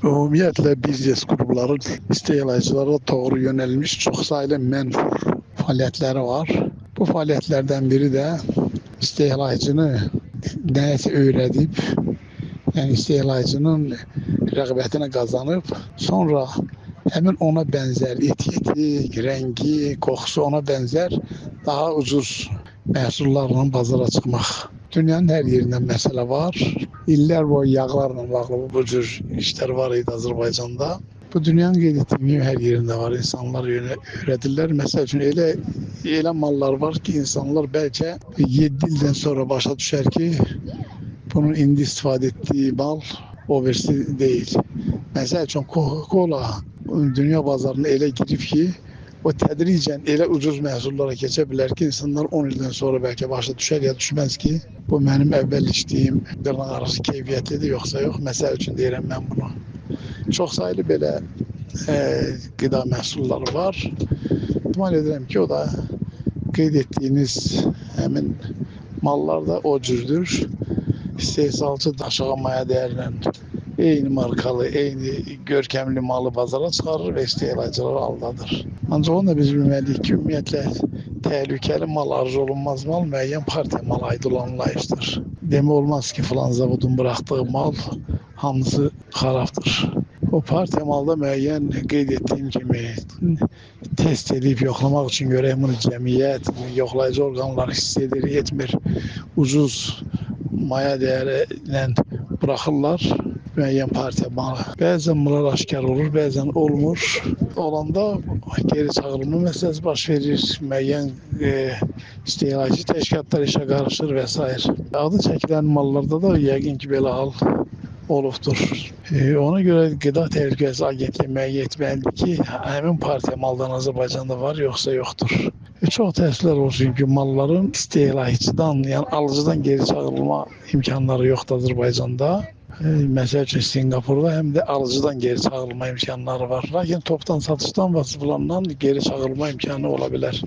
Ümumiyyətlə biznes qrupları istehlakçılara doğru yönəlmiş çoxsaylı mənfur fəaliyyətləri var. Bu fəaliyyətlərdən biri də istehlakçını nəyəsə öyrədib, yəni istehlakçının rəğbətini qazanıb, sonra həmin ona bənzər etiketi, rəngi, qoxusu ona bənzər daha ucuz məhsullarla bazara çıxmaq. Dünyanın hər yerində məsələ var. İllər boyu yağlarla bağlı bu cür işlər var idi Azərbaycanda. Bu dünyanın qeyd etdiyim kimi hər yerində var. İnsanlar öyrədirlər. Məsəl üçün elə mallar var ki, insanlar bəlkə 7 ildən sonra başa düşər ki, bunun indi istifadə etdiyi mal o birisi deyil. Məsəl üçün Coca-Cola dünya bazarına elə girib ki, o tədricən elə ucuz məhsullara keçə bilər ki, insanlar 10 ildən sonra bəlkə başa düşər ya düşməz ki, bu mənim əvvəl içdiyim dırnaq arası keyfiyyətlidir yoxsa yox. Məsəl üçün deyirəm mən bunu. Çox saylı belə qida məhsulları var. İhtimal edirəm ki, o da qeyd etdiyiniz həmin mallar da o cürdür. İstehsalçı da aşağı maya dəyərlə eyni markalı, eyni görkəmli malı bazara çıxarır və istehlakçıları aldadır. Ancaq onu da biz bilməliyik ki, ümumiyyətlə təhlükəli mal, arzu olunmaz mal müəyyən partiya malı aid olan anlayışdır. Demək olmaz ki, filan zavodun buraxdığı mal hamısı xarabdır. O partiya malda müəyyən qeyd etdiyim kimi test edib yoxlamaq üçün görək bunu cəmiyyət, yoxlayıcı orqanlar hiss edir, etmir. Ucuz maya dəyəri ilə buraxırlar müəyyən partiya malı. Bəzən bunlar aşkar olur, bəzən olmur. Olanda geri çağırılma məsələsi baş verir, müəyyən istehlakçı təşkilatlar işə qarışır və s. Adı çəkilən mallarda da yəqin ki, belə hal olubdur. Ona görə Qida Təhlükəsizliyi Agentliyi müəyyən etməlidir ki, həmin partiya maldan Azərbaycanda var, yoxsa yoxdur. Çox təəssüflər olsun ki, malların istehlakçıdan, yəni alıcıdan geri çağırılma imkanları yoxdur Azərbaycanda. Məsəl üçün Sinqapurda həm də alıcıdan geri çağırılma imkanları var. Lakin topdan satışdan və filandan geri çağırılma imkanı ola bilər.